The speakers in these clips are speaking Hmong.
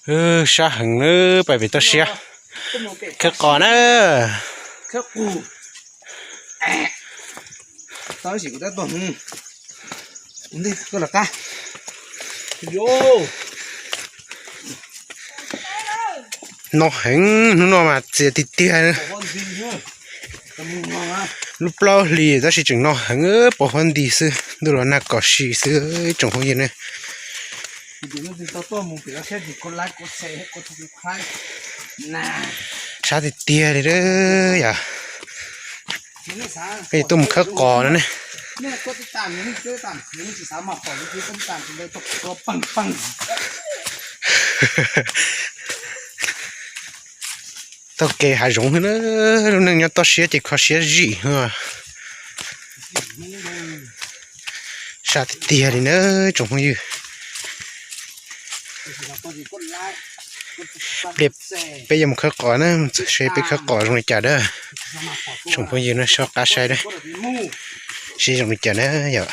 Sab heev na, pais pem toj siab. Khawb qos na. No heev, hnub no mas txias tiag tiag. Lub plaub hlis tab sis tseem no heev, pos huab nti xwb, ntuj los nag kom si xwb tsoom phooj ywg ne. Sab tiag tiag li yom. Peb tuaj mus khawb qos no ne. Taug kev hav zoov xwb na, lub neej nyob toj siab ces kho siab zim. Sab tiag tiag li na tsoom phooj ywg. Peb yuav mus khawb qos na, seb peb khawb qos zoo li cas na. Tsoom phooj ywg no sob qab saib na, seb zoo li cas na yom.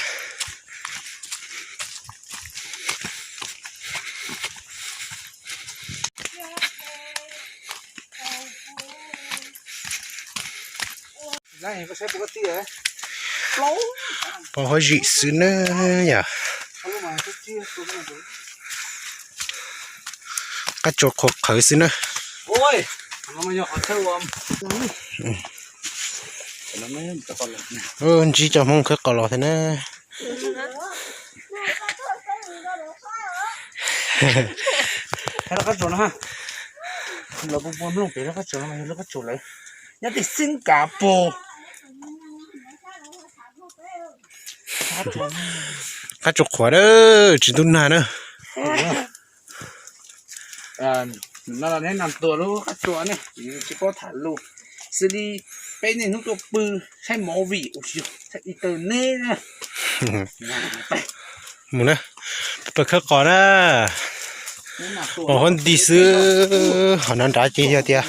Pos huab zim xwb na yom. Qab tsuas qhuav qhawv xwb na. Ntsib cov Hmoob khawb qos los thiab na. Nyob tim Singapore. Qab tsuas qhuav na, tsis ntub nag na. No neb nag tuaj lub qab tsuas ne, tsis paub tham lus, xws li peb niaj hnub tuaj pw, saib movie, internet na. Mus na, peb khawb qos na. Pos huab nti xwb, ho nrad nrad ces yog tias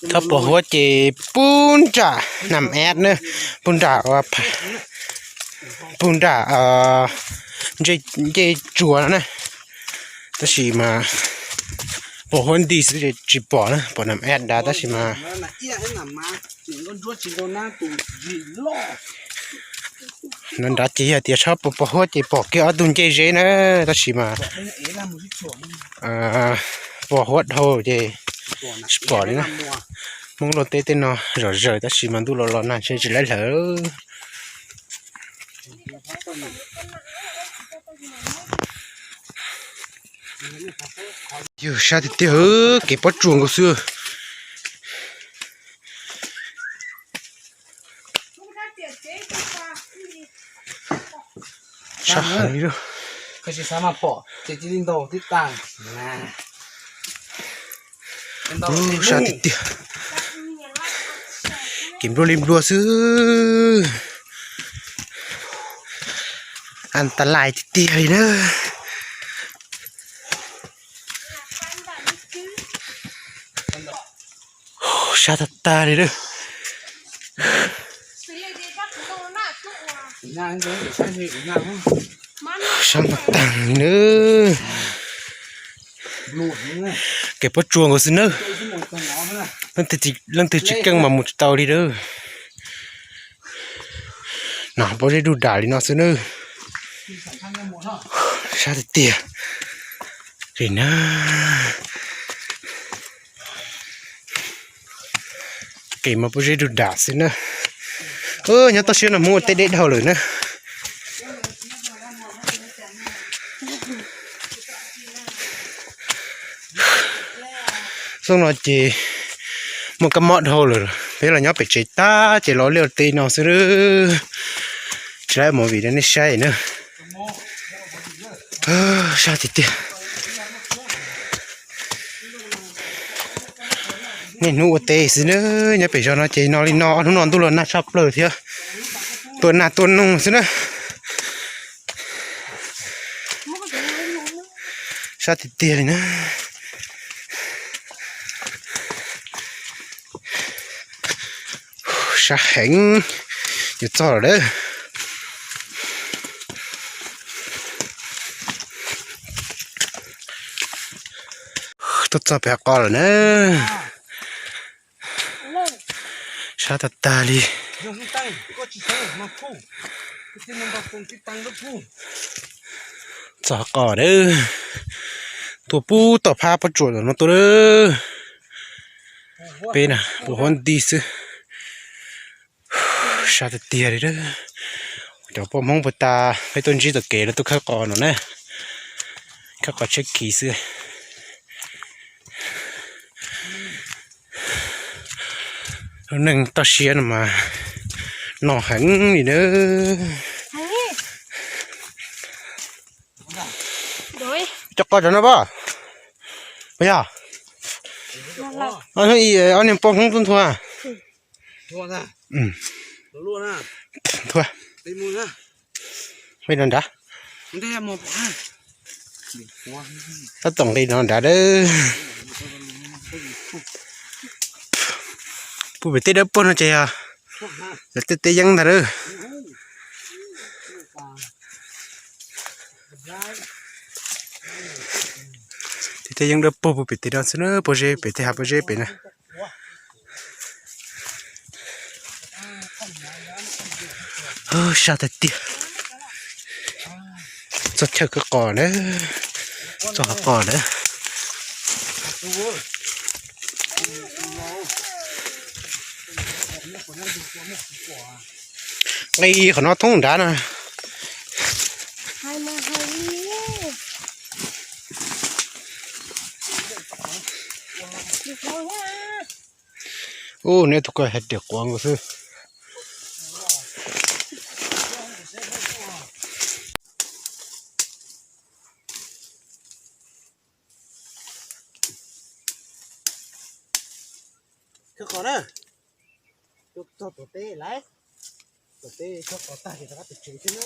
thab pos huab ces pub nram nam ad na, pub nram, pub nram ncej tsuas no na. Tab sis mas pos huab nti xwb ces tsis pom na, pom nam ad nrad tab sis mas no nrad ces yog tias tshab pos pos huab ces pom kiag ob tug ncej zeb na, tab sis mas pos huab dhau ces tsis pom li na. Hmoob luaj teb tej no zom zaws tab sis mas ntuj los los nag ntshe tsis laib hlawv. Yog sab tiag tiag, kev pob tsuas nkaus xwb. Sab heev li. Sab tiag tiag. Kev nplua li nplua xwb. An tas lais tiag tiag li na. Sab tag tag li lawm. Sab mas tag li na. Kev pob tsuas nkaus xwb nawb. Leej twg tsis keej mas mus tsis tau li lawm. No pob zeb dug dam li no xwb nawb. Sab tiag tiag li na. Kev mas pob zeb dug dam xwb na. Nyob toj siab no Hmoob ua teb deb dhau lawm na. Xyoo no ces muaj kab mob dhau lawm, peb los nyob pem tsev tag ces los liaj ua teb no xwb. Tsis laib movie rau nej saib na. Sab tiag tiag. Niaj hnub ua teb xwb na, nyob pem zos no ces no li no, hnub no ntuj los nag tshaj plaws thiab. Tuaj nag tuaj noog xwb na. Sab tiag tiag li na. Sab heev, yuav txog lawm. Tuaj txog pem qos lawm na. Sab tag tag li. Txog qos na. Tuaj pub tom phab pob tsuas no tuaj na. Peb na, ua huab nti xwb. Sab tiag tiag li. Cov poj Hmoob puag ta peb tuaj ntsib tom kev lawv tuaj khawb qos no na. Khawb qos tsheb kis xwb. Lub neej toj siab no mas no heev li na. Cov qos cov no pab, puas yog? Ob niag poj Hmoob tuaj nthua. Nthua. Nqis no nrad. Tab tom nqis no nrad lawm. Puag pem tej dawb paug no ces yog lawv tej teb yeeb ntag lawm. Tej teb yeeb dawb paug puag pem tej no xwb na, pob zeb pem tej hav pob zeb pem na. Sab tiag tiag. Txog chaw khawb qos na, txog qhov qos na. Nqis qhov no thoob nrad no. Ub, neb tus ko hais tias quav nkaus xwb. Khawb qos na. Tuaj txog tom teb lawm. Tom teb khawb qos tag ces rov qab pem tsev thiab na.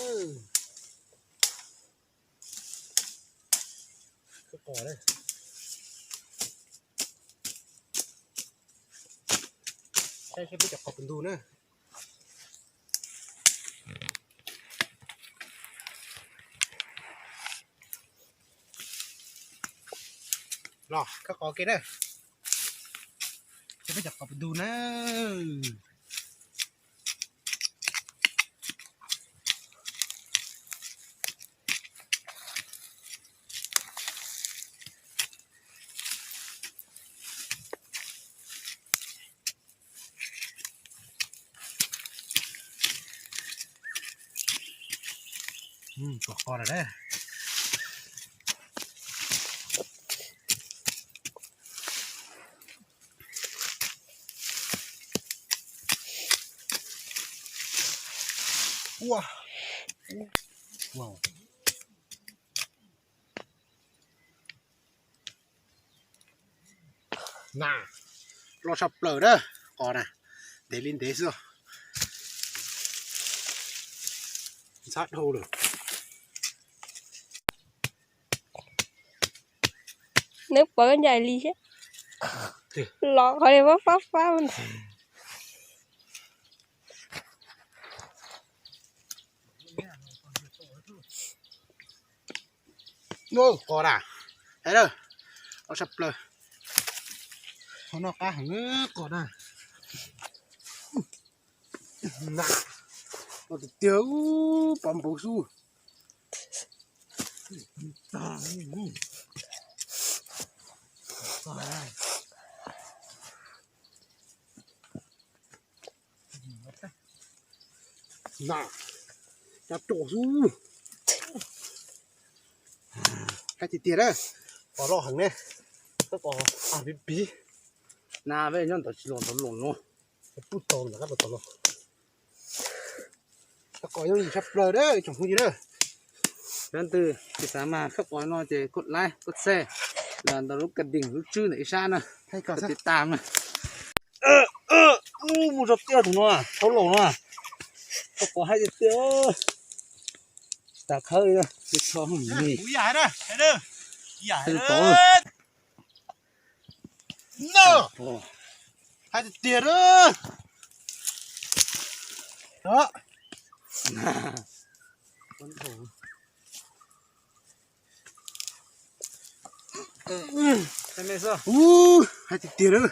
Khawb qos na. Saib saib peb cov qos puas ntu na. Los khawb qos ke na. Saib peb cov qos puas ntu na. Kom qos lawm. Ua, na, loj tshaj plaws na, qos na, ntev li ntev xwb. Ntxhab dhau lawm. Neb pom ncaim li thiab. Los qhov li fab fab fab. Qos na, hais lawm, qos sab plaws. Qhov no qab heev, qos na. Qos tiag tiag, pov npauv xwb. Na, cov ruam xwb. Qab tiag tiag na, qos loj heev ne, tab tom a piv piv. Na, peb nyob ntawd tsis los ntawd los no, pub tau ntawm qab tau los. Khawb qos yooj yim tshaj plaws na tsoom phooj ywg na. Cov twg tsis xav mas khawb qos no ces kos like, kos share, los ntawm lub ka ding lub tswb ntawm ib sab na, kos tiv tam na. Ub, mus tso tiaj tus no, thaub laus no. Khawb qos haib tiag tiag. Tsis tas khawb li, tso hwj me. Haib tiag tiag. Ub, hais tiag tiag lawm.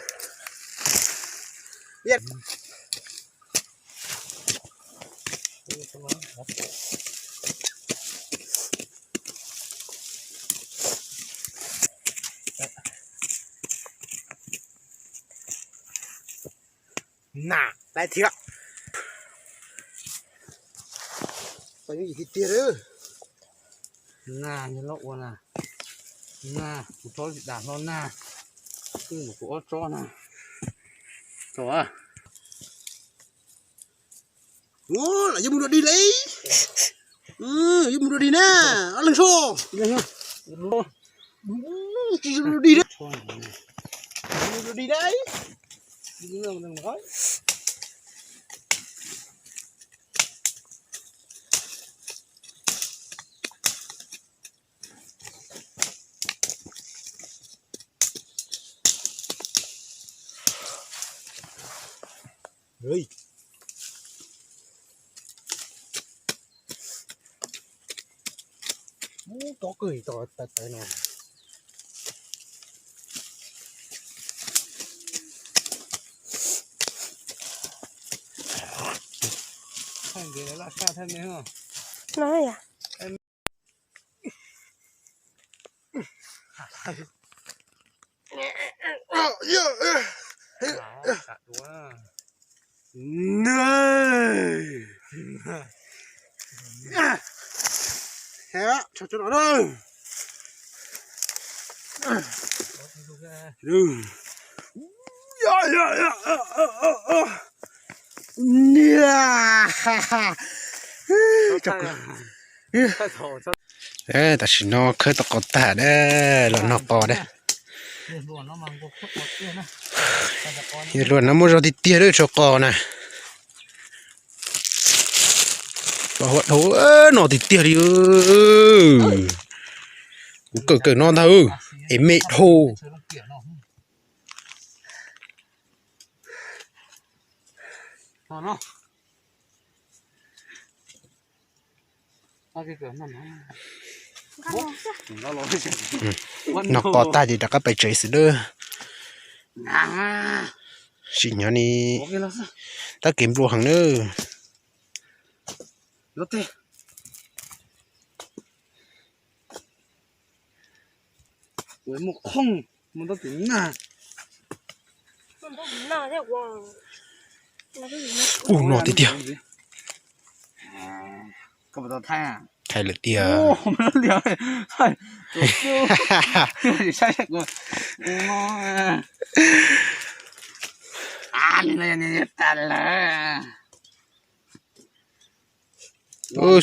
Na, laiv thiab. Tau yooj yim tiag tiag lawm. Na, yog loj ua na. Na, kuv tsob tsis dam hlo na. Twb mus kuv ob tsob na. Tso. Ua, lawv yuav mus dua dig li. Yuav mus dua dig na. Ob leeg so. Tsis yuav dua dig na. Dua dig na. Ub, tsob kawg tau tawv tawv no. Thaij ntev laj sab thiab ne. No yom. Tso no. Tam sim no khawb tau qos tag na, los noj qos na. Yog luag no muaj zog tiag tiag lawm tso qos na. Huab dhau no tiag tiag li. Kuv kawm kawm no ntag, es me dhau. Noj qos tag ces rov qab pais tsev xwb nawb. Sim nyob ni, tab kev nplua heev nawb. Ub, no tiag tiag. Thaij lawm tiag.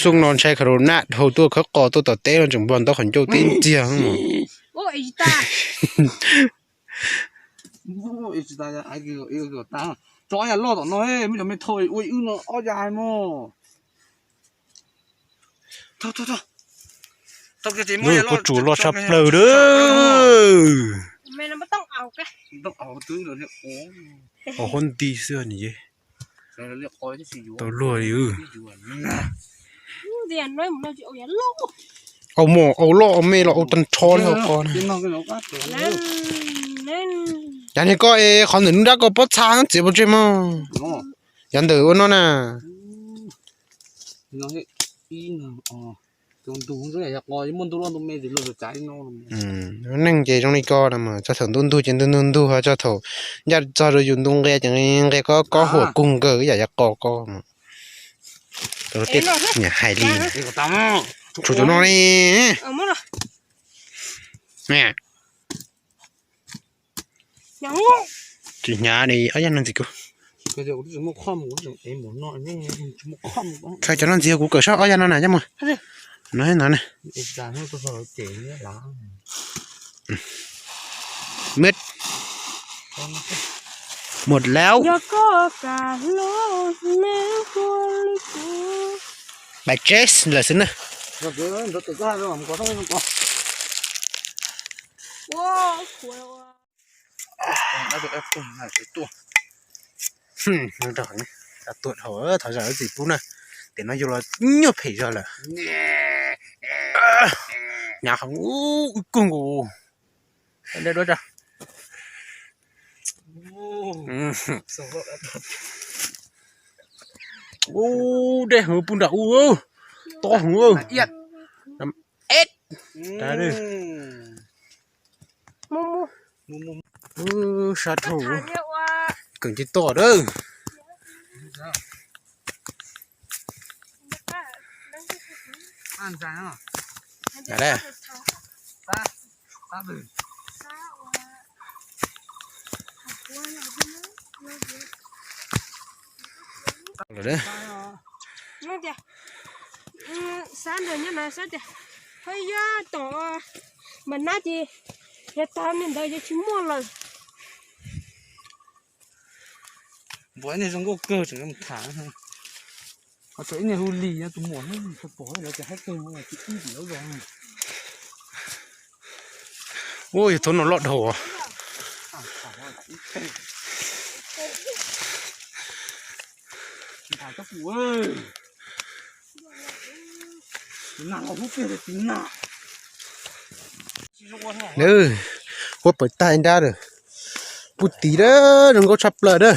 Xyoo no ntshai corona dhau tuaj khawb qos tuaj tom teb no tseem npog ntaub qhov ncauj tib ntxiag. Tso yam loj tom no, muaj cov me thau ua ib wb no ob yam hais mog. Pob tsuas loj tshaj plaws lawm. Au huab nti xwb ni. Tau luag li. Au mos, au loj au me los au tag nrho li hauv qos na. Yav niag koj es qhov ntawm nruab nrab koj pob txha txiav pov tseg mog. Yav ntawm ua no na. Neeg ces zoo li ko no mas, txog thaum ntuj ntug ces ntug ntug ntug, txog thaum ncaj txog rau yus ntu nqia ces nqia kob kob huam kug nkaus ib yam yav qos ko. Niam hais li, tshuav cov no li. Tsis hnyav li ob yam no ntxiv kuv. Thaij cov no ntxiv kuv kawm sab ob yam no na coj mus. No no na. Mệt. Một léo. Bài chết lawm xwb na. Tuaj dhau thov zam lub txim pub na. Tiam no yus los nyuaj phem zog lawm. Hnyav heev, ib kug nkaus. Dej dua tso. Ub, dej hwv puag nram ub, tob hwv. Ed. Sab dhau, keem tsis toj lawm. Xab ntawd nyob na, xab tias, haj yam tom mas nab ces yog tag li ntawd ces tsis muaj lawm. Npua ib niag zoo nkauj kawg tseem tham, ho tseem ib niag hu li no tus muam no tsis pom lawv tias haib kawg tsis ib ntsis lawv zos. Ua yog thaum no loj dhau. Nws huab pawg tag nrab lawm. Puag tid a, zoo nkauj tshaj plaws a.